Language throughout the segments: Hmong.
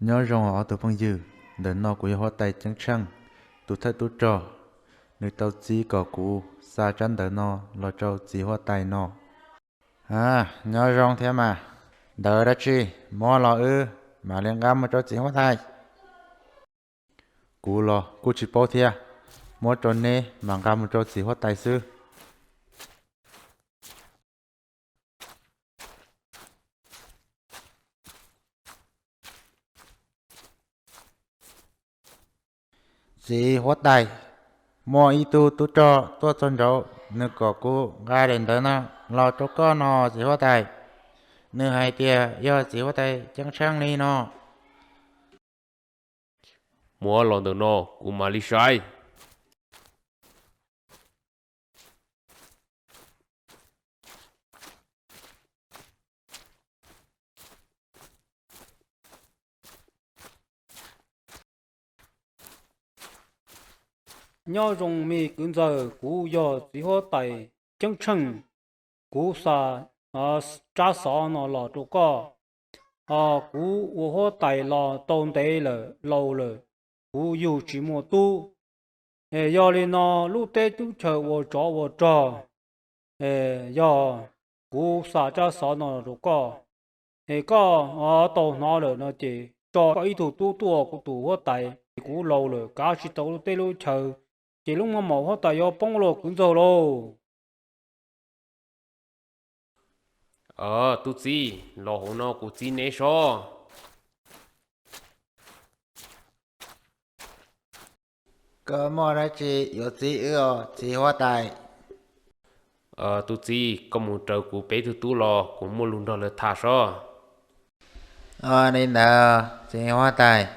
Nyob zoo ob tug phooj ywg, ntawm no kuv yog huab tais Ceeb Tsheej, tus thawj tub rog, nws tau txib kom kuv xa tsab ntawv no los rau txiv huab tais no. A, nyob zoo thiab mas, ntawv dab tsi, muab los wb mam li nqa mus rau txiv huab tais. Kuv los kuj tsis paub thiab, muab rau neb mam nqa mus rau txiv huab tais xwb. Txiv huab tais, muaj ib tug tub rog tuaj txog nraud, nws kom kuv nqa daim ntawv no los rau koj no txiv huab tais. Nws hais tias yog txiv huab tais Ceeb Tsheej li no. Muab los ntawm no kuv mam li saib. Nyob zoo me kwv ntxawg, kuv yog txiv huab tais Ceeb Tsheej. Kuv xa tsab xov no los rau koj. Kuv ua huab tais los tau ntev lawm, laus lawm, kuv yug tsis muaj tub. Yog li no lub teb lub chaw ua tsov ua rog, yog kuv xa tsab xov no rau koj, es koj tau hnov lawm no ces tso koj ib tug tub tuaj ua kuv tus huab tais, es kuv laus lawm kav tsis tau lub teb lub chaw, ces lub maj maum huab tais yuav poob lauj kwv ntxawg lauj. Tub txiv, los hauv no kuv txib neb sob. Koj muaj dab tsi yuav txib wb os txiv huab tais? Tub txiv, koj mus raws kuv peb tug tub los kuv muaj lus nrog lawv tham sob. Ua li ntawd txiv huab tais.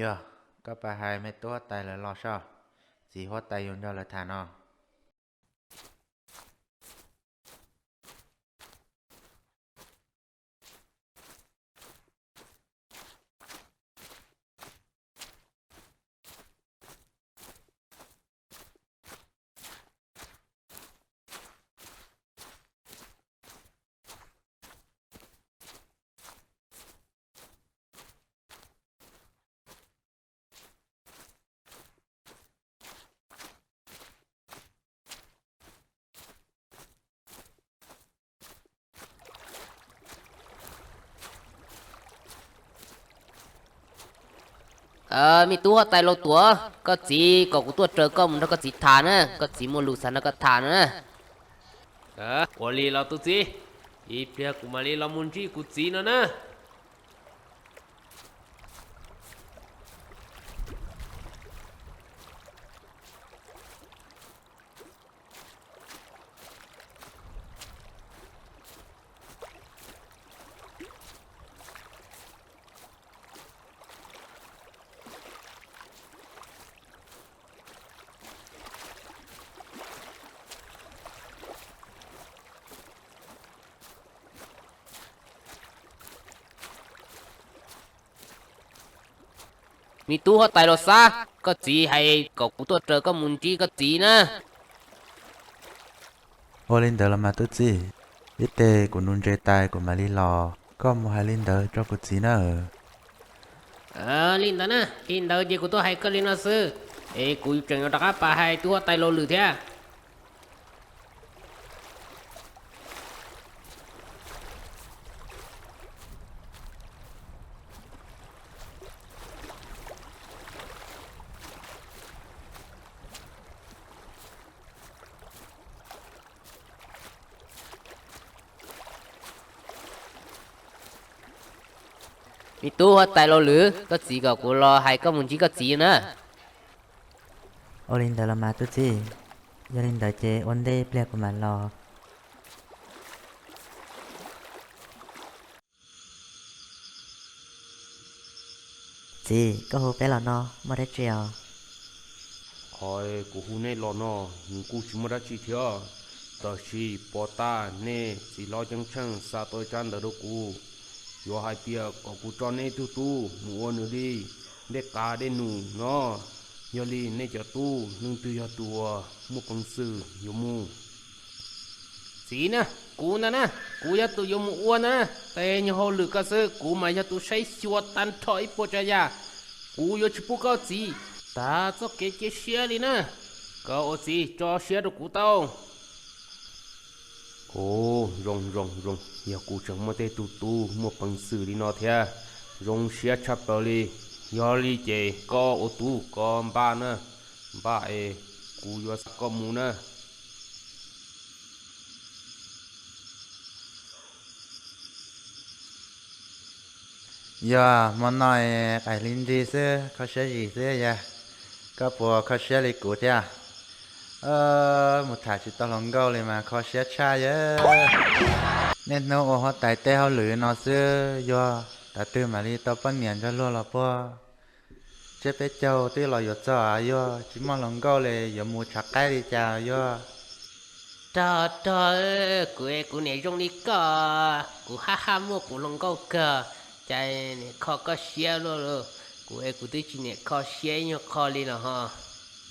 Yog, koj pab hais me tub huab tais lawv los sob, txiv huab tais yuav nrog lawv tham no. Me tub huab tais Laus Tuam, koj txiv kom kuv tuaj raws koj mus nrog koj txiv tham na, koj txiv muaj lus xav nrog koj tham na. Ua li los tub txiv, ib pliag kuv mam li los mus ntsib kuv txiv no na. Me tub huab tais Laus Xab, koj txiv hais kom kuv tuaj raws koj mus ntsib koj txiv na. Ua li ntawd los mas tub txiv, ib tes kuv nuv ntses tais kuv mam li los, koj mus hais li ntawd rau kuv txiv na. Li ntawd na, li ntawd ces kuv tuaj hais koj li no xwb, es kuv tseem yuav rov qab pab hais tub huab tais Laus Lwm thiab. Me tub huab tais Laus Lwm, koj txiv kom kuv los hais koj mus ntsib koj txiv na. Ua li ntawd los mas tub txiv, yog li ntawd ces ua ntej pliag kuv mam los. Txiv, koj hu peb los no muaj dab tsi os? Qhov kuv hu nej los no nws kuj tsis muaj dab tsi thiab, tab sis pov tag nej txiv hlob Ceeb Tsheej xa tau tsab ntawv rau kuv, yuav hais tias kom kuv tso nej tug tub mus ua nws li dej qav dej num no. Yog li nej cov tub leej twg yog tus uas muaj peev xwm yuav mus? Txiv na, kuv ntag na, kuv yog tus yuav mus ua ntag na, tej nyuag hauj lwm koj xwb, kuv mas yog tus saib xyuas tag nrho ib puas tsav yam, kuv yuav tsis pub koj txiv. Tav txoj kev cia siab li na, koj ua txiv tso siab rau kuv tau. Ov, zoo zoo zoo, yog kuv tseem muaj tej tug tub muaj peev xwm li no thiab, zoo siab tshaj plaws li. Yog li ces koj ua tub koj npaj na, npaj es kuv yuav xa koj mus na. Yog hmo no qaim hli nrig xwb, kho siab zim xwb yog. Koj puas kho siab li kuv thiab? Mus tham tsis tau hluas nkauj li mas kho siab tshaj yog. Niaj hnub ua huab tais tej hauj lwm no xwb, yog tav twg mam li tau poj niam nrog luag los puag? Tsiab peb caug twb los yuav txog, yog tsis muaj hluas nkauj li yuav mus tshav qaib li cas yog. Rog rog, kuv es kuv niam zoo li koj, kuv haj haj muaj kuv hluas nkauj kawg, cas niam kho koj siab luaj li. Kuv es kuv twb tsis niam kho siab ib nyuag qho li los ho.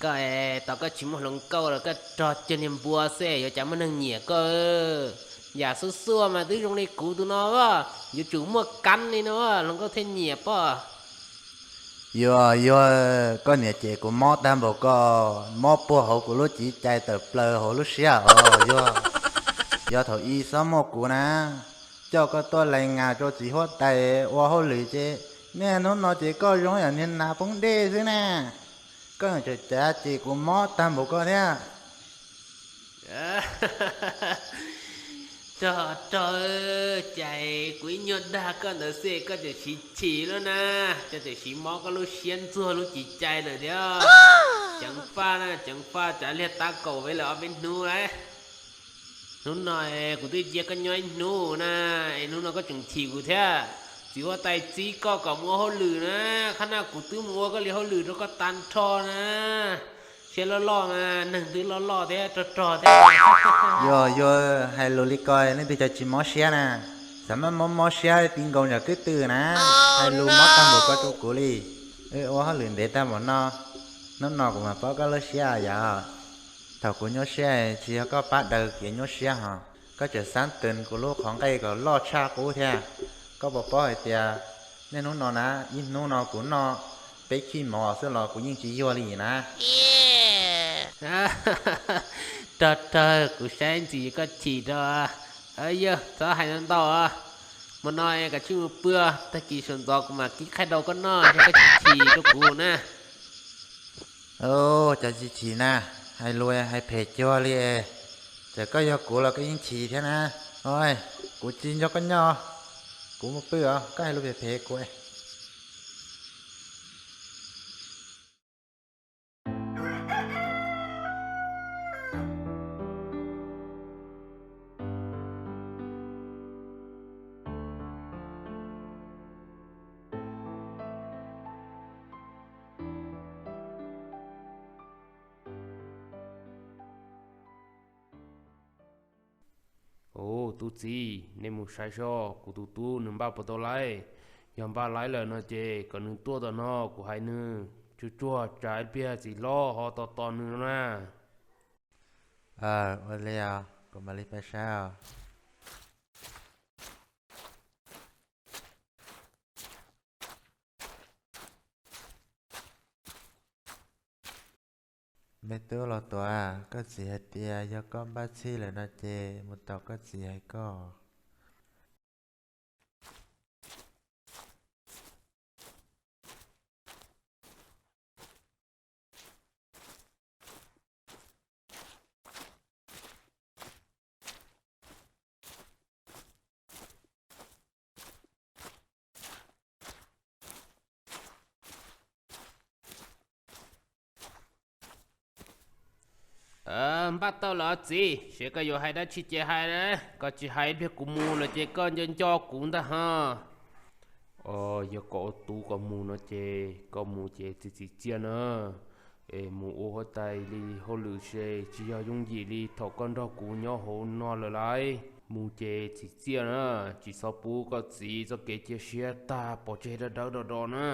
Koj es tos koj tsis muaj hluas nkauj los koj rog cuag niag npua xwb yuav cas muaj neeg nyiam koj. Yam xub xuaj mas twb zoo li kuv tus no, yuav tsum muaj kab li no hluas nkauj thiaj nyiam pob. Yuag yuag, koj niam cem kuv mob tag npaum ko, mob puag hauv kuv lub cev cai tawm plaws hauv lub siab os yuag. Yog thaum ub xob muaj kuv na, coj koj tuaj lees ngas rau txiv huab tais ua hauj lwm ces niaj hnub no ces koj zoo yam niag nas poob dej xwb na. Koj tseem cav cem kuv mob tag npaum ko thiab. Rog rog, cas kuv ib nyuag dag koj ntawd xwb koj tseem siv chim lawm na, koj tseem siv mob koj lub siab ntxuag lub cev cai lawm thiab. Ceev faj na, ceev faj, tsav liag tab kaum peb lawm ob peb hnub lawm. Hnub no kuv twb cia koj nyob ib hnub na, es hnub no koj tseem chim kuv thiab. Txiv huab tais txib koj kom mus ua hauj lwm na, qhov no kuv twb mus ua koj li hauj lwm rau koj tag nrho na. Siab loj loj mas, neeg twb loj loj thiab rog rog thiab. Yuag yuag, hais lus li ko leej twg cov tsis mob siab na, xav maj mob mob siab ti nkaus nram kwb tw na, hais lus mob tag npaum ko rau kuv li. Wb ua hauj lwm ntev tag npaum no, hnub no kuv mam paub koj lub siab yom. Thaum kuv nyuaj siab tsis yog koj pab daws kev nyuaj siab hos, koj tseem xab tees kuv lub qhov nqaij kom loj tshaj qub thiab. Koj puas paub hais tias niaj hnub no na, ib hnub no kuv noj peb khij mov xwb los kuv yeej tsis yuag li na. Rog rog, kuv saib ntxim koj chim rau. Yog txhob hais ntau ntau, hmo no kav tsij mus pw, tag kis sawv ntxov kuv mam kib qhaib rau koj noj, koj tsis chim rau kuv na. Cov tsis chim na, hais lus hais phem cuag li, txawm koj yog kuv los koj yeej chim thiab na. Kuv tsis nco koj nyob, kuv mus pw os, koj hais lus phem phem kuv. Ub, tub txiv, nej mus saib seb kuv tus tub nws npaj puas tau laiv. Yog npaj laiv lawm no ces kom nws tuaj tom no kuv hais nws tsuag tsuag, tsam ib pliag txiv hlob ho tos tos nws no na. Ua li os, kuv mam li pab saib os. Me tub Los Tuam, koj txiv hais tias yog koj npaj txhij lawm no ces mus tos koj txiv hais koj. Npaj tau lawm txiv, seb koj yuav hais dab tsi ces hais na, koj tsis hais ib pliag kuv mus lawm ces koj nco nco kuv ntag ho. Yog koj ua tub koj mus no ces koj mus ces txiv txiv txiaj na. Es mus ua huab tais li hauj lwm se tsis yog yooj yim li thaum koj nrog kuv nyob hauv no lawm lauj. Mus ces txiv txiaj na, tsis txhob pub koj txiv txoj kev cia siab tag pov tseg dawb dawb do do na.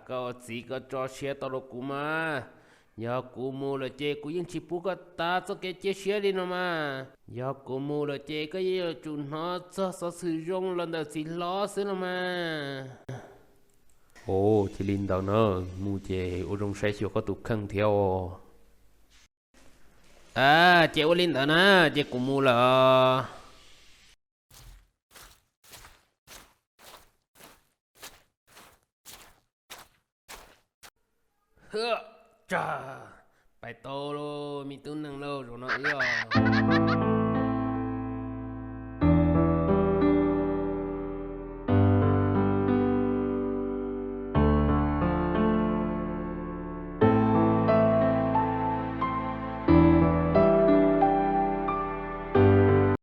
Koj txiv koj tso siab tau rau kuv mas, Yog kuv mus lawm ces kuv yeej tsis pub koj tag txoj kev cia siab li no mas. Yog kuv mus lawm ces koj yeej yuav tsum hnov txog xov xwm zoo los ntawm txiv hlob xwb no mas. Ov, cia li ntawd na, mus ces ua zoo saib xyuas koj tus kheej thiab os. Ces ua li ntawd na, ces kuv mus lawm. Pais tau, me tub neeg lauj, zaum no wb os.